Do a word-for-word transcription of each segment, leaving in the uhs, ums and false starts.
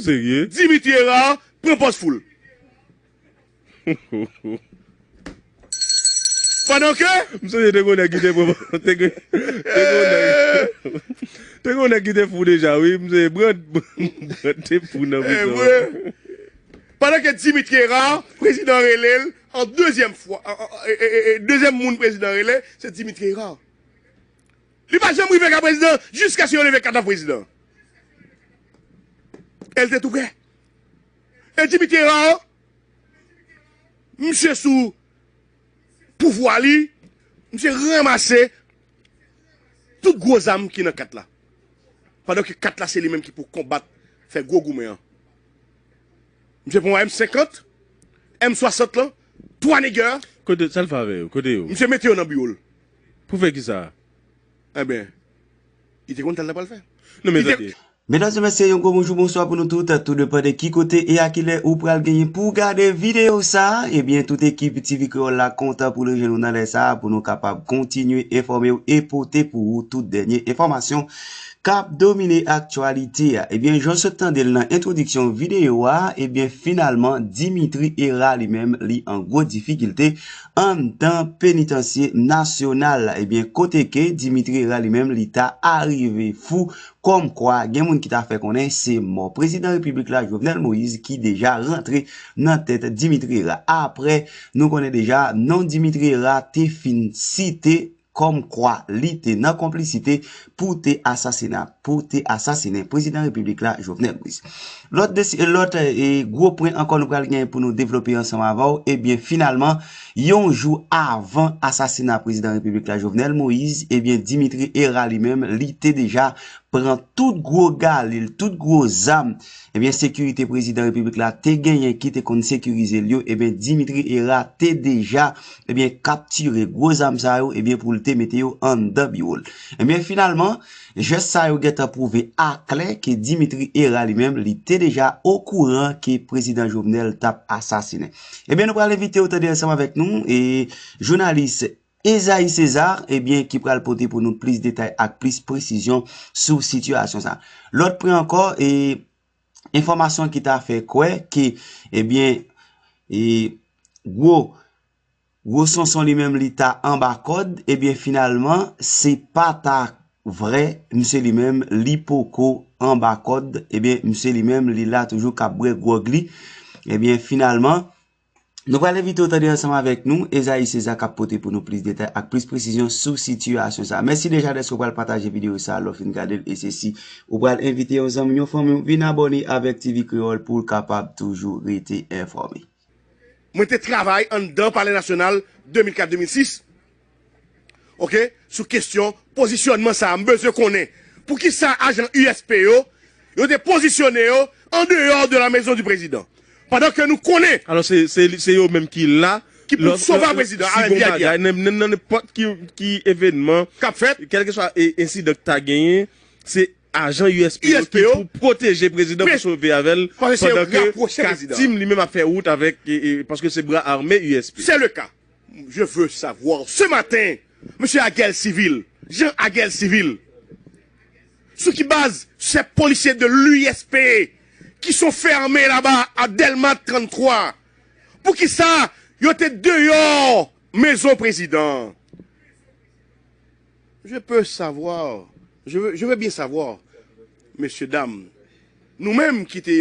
Serye? Dimitri Hérard pran pòz foul. Pandan ke M sonje te gen yon nèg ki te pran, te gen, te gen yon nèg, te gen yon nèg ki te fou deja, wi. M sonje Brand, Brand te fou nan prizon. Pandan ke Dimitri Hérard, prezidan rele l an dezyèm fwa, an, an, e, e, e, e, dezyèm moun prezidan rele, se Dimitri Hérard. Li pa janm rive ka prezidan jiskaske yo leve kadaf prezidan. E l te tou prè. E Dimitri Hérard, misye sou pouvwa li, misye ranmase tout gwo zam ki nan kat la. Pandan ke kat la se li menm ki pou konbat, fè gwo goumen an. Misye pran M senkant, M swasant lan, twa nèg yo. Kote, sa l fè avè yo? Kote yo? Misye mete yo nan biwo l. Pou fè kisa? Enben, li te konn sa l ta pral fè. Non, men tande. Medam e mesye, yon gwo bonjou, bonswa pou nou tout, tou depann de ki kote e a ki lè ou pral genyen pou w gade videyo sa a. Ebyen, tout ekip T V Kreyòl la kontan pou rejwenn ou nan lè sa a, pou nou kapab kontinye enfòme w e pote pou ou tout dènye enfòmasyon k ap domine aktyalite a. Ebyen, jan w sot tande l nan entwodiksyon videyo a, ebyen, finalman, Dimitri Hérard li menm, li an gwo difikilte anndan penitansye nasyonal la. Ebyen, kote ke Dimitri Hérard li menm, li ta arive fou, kòmkwa gen moun ki ta fè konnen se mò prezidan repiblik la, Jovenel Moïse, ki deja rantre nan tèt Dimitri Hérard. Apre, nou konnen deja, non Dimitri Hérard te fin site kòmkwa li te nan konplisite pou te asasina, pou te asasinen prezidan repiblik la, Jovenel Moïse. Lòt desi-, lòt, e, gwo pwen ankò nou pral gen pou nou devlope ansanm avè w, ebyen, finalman, yon jou avan asasina prezidan repiblik la, Jovenel Moïse, ebyen, Dimitri Hérard li menm, li te deja pran tout gwo galil, tout gwo zam, ebyen, sekirite prezidan repiblik la te genyen ki te konn sekirize l yo, ebyen, Dimitri Hérard te deja, ebyen, kaptire gwo zam sa yo, ebyen, pou l te mete yo anndan biwo l. Ebyen, finalman, jès sa yo gentan pwouve aklè ke Dimitri Hérard li menm, li te deja okouran ke prezidan Jovenel t ap asasinen. Ebyen, nou pral envite w tande ansanm avèk nou, e, jounalis Esaïe César, ebyen, ki pral pote pou nou plis detay ak plis presizyon sou sitiyasyon sa. Lòt pwen ankò, e, enfòmasyon ki ta fè kwè ke, ebyen, e, gwo, gwo Sonson li menm li ta anba kòd, ebyen, finalman, se pa ta vrè, misye li menm, li poko anba kòd, ebyen, misye li menm, li la toujou k ap bwè gwòg li. Ebyen, finalman, nou pral envite w tande ansanm avèk nou, Esaïe César k ap pote pou nou plis detay ak plis presizyon sou sitiyasyon sa. Mèsi deja dèske w pral pataje videyo sa lè w fin gade l, e se si ou pral envite yon zanmi, yon fanmi w vin abòne avèk T V Kreyòl pou w kapab toujou rete enfòme. Mwen te travay anndan Palè Nasyonal de mil kat de mil sis, oke, sou kesyon pozisyònman sa a. M bezwen konnen poukisa ajan U S P yo, yo te pozisyone yo andeyò de la Maison du Président. Pandan ke nou konnen Alò, se, se, se yo menm ki la. Ki pou lòs-, sove lòs-, prezidan si avèk gon V I P a. Bagay, nan, nan, nan nenpòt ki, ki evènman, k ap fèt, kèlkeswa, e, ensidan ki ta genyen, se ajan U S P yo U S P ki yo pou pwoteje prezidan, pou sove avè l, paske se yo pandan ke rapwoche prezidan. Katim li menm ap fè wout avèk, e, e, paske se bra ame U S P. C'est le cas. Je veux savoir, ce matin, Monsieur Aguel Civil, Jean Aguel Civil, sou ki baz ces policiers de l'U S P qui sont fermés là-bas à Delma trente-trois, poukisa yo te deyò mezon prezidan? Je peux savoir, je veux, je veux bien savoir, mesye dam, nou menm ki te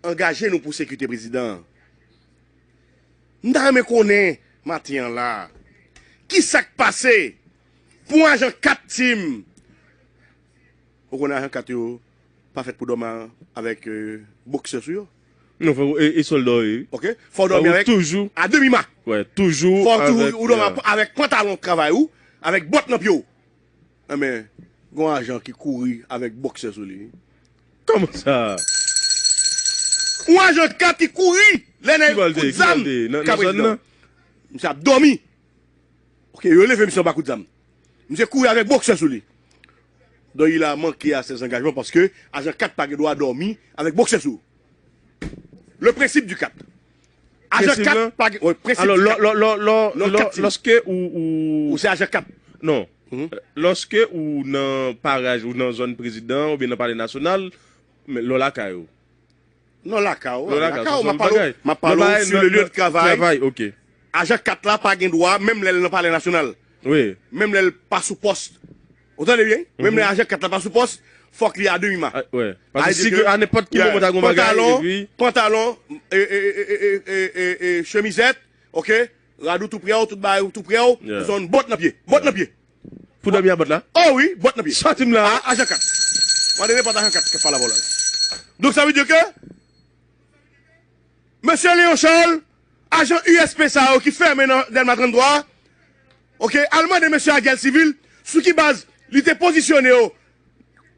angaje nou pou sekirite prezidan an, m ta renmen konnen maten an la, ki sa k pase pou yon ajan kat tim? Ou konnen ajan kat yo pa fèt pou dòmi avèk, euh, boksè sou yo. Non, fò, e, e sòlda yo ye. Ok? Fò w dòmi avèk toujou a demi ma. Wè, toujou. Fò w toujou, avèk, ou dòmi, euh, avèk pantalon travay ou, avèk bòt nan pye w. Enben, gon ajan ki kouri avèk boksè sou li. Kòman sa? Yon ajan kat ki kouri lè nèg kout zam ka prezidan. Misye ap dòmi. Ok, yo leve misye anba kout zam. Misye kouri avèk boksè sou li. Donc, il a manqué à ses engagements paske ajan kat pa gen dwa dòmi avèk boksè sou. Le principe du kat. Ajan kat pa gen, wi, prensip du kat. Alò, lò, lò, lò, lò, lò, lòske ou, ou, ou se ajan kat. Non. Mhm. Lòske ou nan paraj, ou nan zòn prezidan, oubyen nan palè nasyonal, men lò lakay ou. Non, lakay ou, lakay ou, m ap pale w, m ap pale w sou le lye de travay. Travay, ok. Ajan kat la pa gen dwa, menm lè l nan Palè Nasyonal. Wi. Menm lè l pa sou pòs. Ou tande byen? Menm lè ajan kat la pa sou pòs, fòk li a demi ma. Paske si ke a nenpòt ki moman ta gen yon bagay, pantalon, pantalon, e, e, chemizèt, ok? Rad ou tou prè w, tout bagay ou tou prè w, ou se yon bòt nan pye. Bòt nan pye. Pou dòmi a bòt la? Oh wi, bòt nan pye. Sa ti m la. A, ajan kat. Mande nenpòt ajan kat k ap pale avè w la. Donk, sa vle di ke mesye Léon Charles, ajan U S P sa yo ki fèmen nan Dèlma trannntwa, ok, al mande mesye a gèl sivil sou ki baz li te pozisyone yo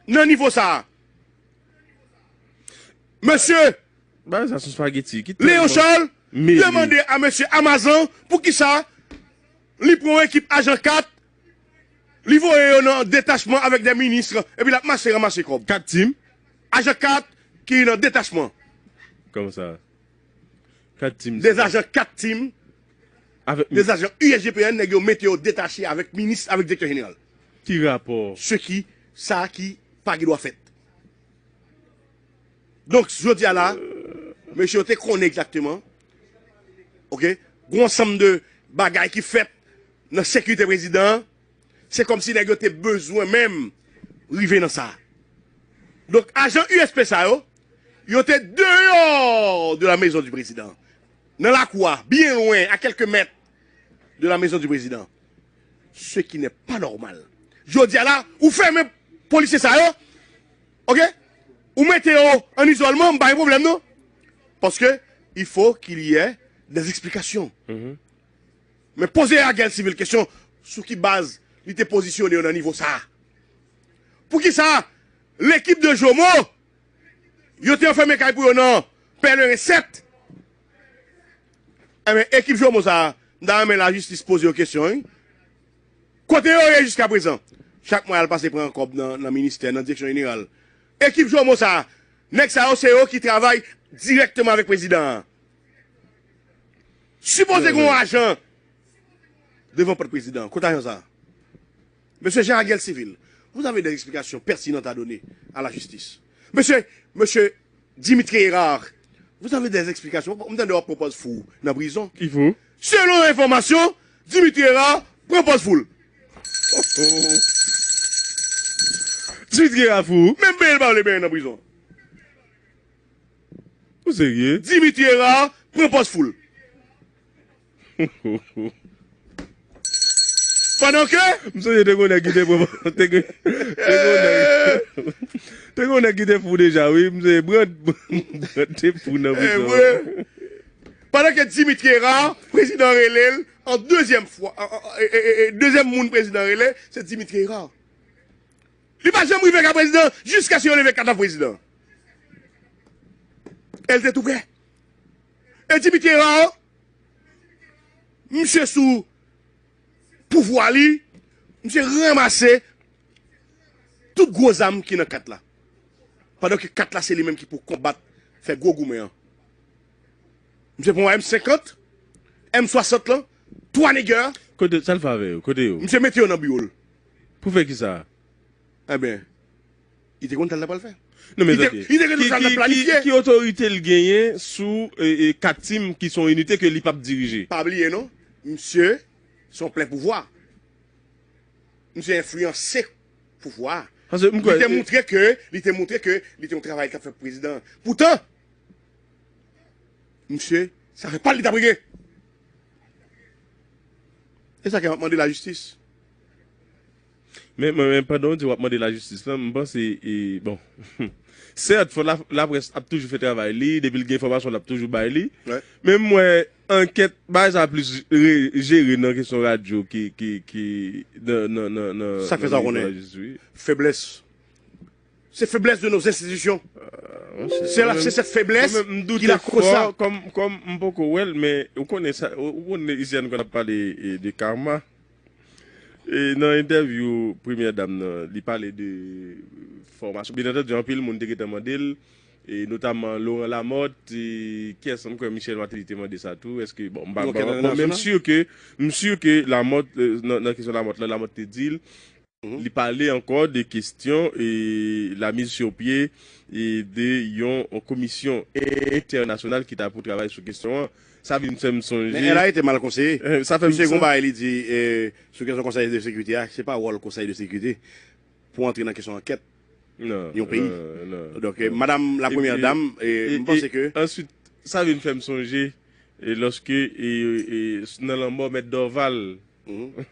nan nivo sa a. Mesye Léon Charles demande a mesye Amazan poukisa li pran yon ekip ajan kat, li voye yo nan detachman avèk de minis, epi l ap mache ranmase kòb. Kat tim. Ajan kat ki nan detachman. Kòman sa? Kat tim. De ajan kat tim. Avèk de ajan U S G P N, nèg yo mete yo detache avèk minis, avèk direktè jeneral. Ki rapò? Se ki, sa ki pa gen dwa fèt. Donk, jodi a la, mesye yo te konnen egzakteman, ok, gen yon ansanm de bagay ki fèt nan sekirite prezidan an, se kòmsi nèg yo te bezwen menm rive nan sa. Donk, ajan U S P sa yo, yo te dehors de la maison du président. Nan lakou a, byen lwen, à quelques mètres de la maison du président. Ce qui n'est pas normal. Jodi a la, ou fèmen polisye sa yo, ok? Ou mete yo an izòlman, m pa gen pwoblèm non. Paske il faut qu'il y ait des explications. Men poze a gèl sivil kesyon sou ki baz li te pozisyone yo nan nivo sa a. Poukisa lekip de Jomo yo te anfèmen kay pou yo nan Pèleren sèt? Enben, ekip Jomo sa a, m ta renmen lajistis poze yo kesyon, wi. Kote yo ye jiskaprezan? Chak mwa y al pase pran kòb nan, nan ministè, nan direksyon jeneral. Ekip Jomo sa a, nèg sa yo se yo ki travay dirèkteman avèk prezidan an. Sipoze gen yon ajan devan pòt prezidan an. Kote ajan sa a? Monsieur Jean Raguel Civil, vous avez des explications pertinentes à donner à la justice. Monsieur, monsieur Dimitri Hérard, vous avez des explications. M tande w ap pran pòz fou nan prizon. Ki fou? Selon enfòmasyon, Dimitri Hérard pran pòz fou l. Dimitri Hérard fou. Menm benyen l pa vle benyen nan prizon. Ou serye? Dimitri Hérard pran pòz fou l. Pandan ke m sonje te gen yon nèg ki te pran, te gen, te gen yon nèg, te gen yon nèg ki te fou deja, wi. M sonje Brand, Brand te fou nan prizon. Pandan ke Dimitri Hérard, prezidan rele l an dezyèm fwa, an, an, e, e, e, e, dezyèm moun prezidan rele, se Dimitri Hérard. Li pa janm rive ka prezidan jiskaske yo leve kadav prezidan. E l te tou prè. E Dimitri Hérard, misye sou pouvwa li, misye ranmase tout gwo zam ki nan kat la. Pandan ke kat la se li menm ki pou konbat, fè gwo goumen an. Misye pran M senkant, M swasant lan, twa nèg yo. Kote, sa l fè avè yo? Kote yo? Misye mete yo nan biwo l. Pou fè kisa? Enben, li te konn sa l t ap pral fè. Non, men tande. Li te, li te gen tout sa l t ap planifye. Ki, ki, ki otorite l genyen sou, e, e, kat tim ki se yon inite ke li p ap dirije? Pa bliye non, misye se yon plen pouvwa. Misye enfliyanse pouvwa a. Paske m kwè, li te montre ke, li te montre ke li te yon travay k ap fè pou prezidan an. Poutan, misye, se afè pa l li t ap regle. E sa ke m ap mande lajistis. Men, men, men pandan w di w ap mande lajistis lan, m panse, e, bon, sèt, fò la, laprès ap toujou fè travay li, depi l gen enfòmasyon, l ap toujou bay li. Men m wè ankèt, bagay sa plis re-, jere nan kesyon radyo ki, ki, ki nan, nan, nan, nan, sa k fè sa w konnen? Lajistis, wi. Feblès. Se feblès de nos institutions. Se la, se cette faiblesse qui la causé ça. Kòm, kòm m poko wè l, men ou konnen sa, ou, ou konnen isi a nou konn ap pale, e, de karma. E nan entèvyou premyè dam nan, li pale de fòmasyon. Byen antandi, anpil moun te gentan mande l, e notaman Laurent Lamothe, e kiyès, m kwè Michel Martelly te mande sa tou. Èske, bon, m pa, bon, men m si ke, m si ke Lamothe, e, nan, nan kesyon Lamothe la, Lamothe te di l, Li pale ankò de kesyon e la mise sur pied e de yon komisyon entènasyonal ki ta pou travay sou kesyon an. Sa vin fè m sonje. Men L A te mal konseye. Eh, sa fè m Misye sonje. Gonba li di eh, sou kesyon konsèy de sekirite a, se pa wòl konsèy de sekirite pou antre nan kesyon ankèt Non, yon peyi. Non, non, Donk non. madam la E- premyè e- dam, e- m panse e- ke Answit, sa vin fè m sonje e lòske e, e, nan lanmò Mèt Dorval, Mhm.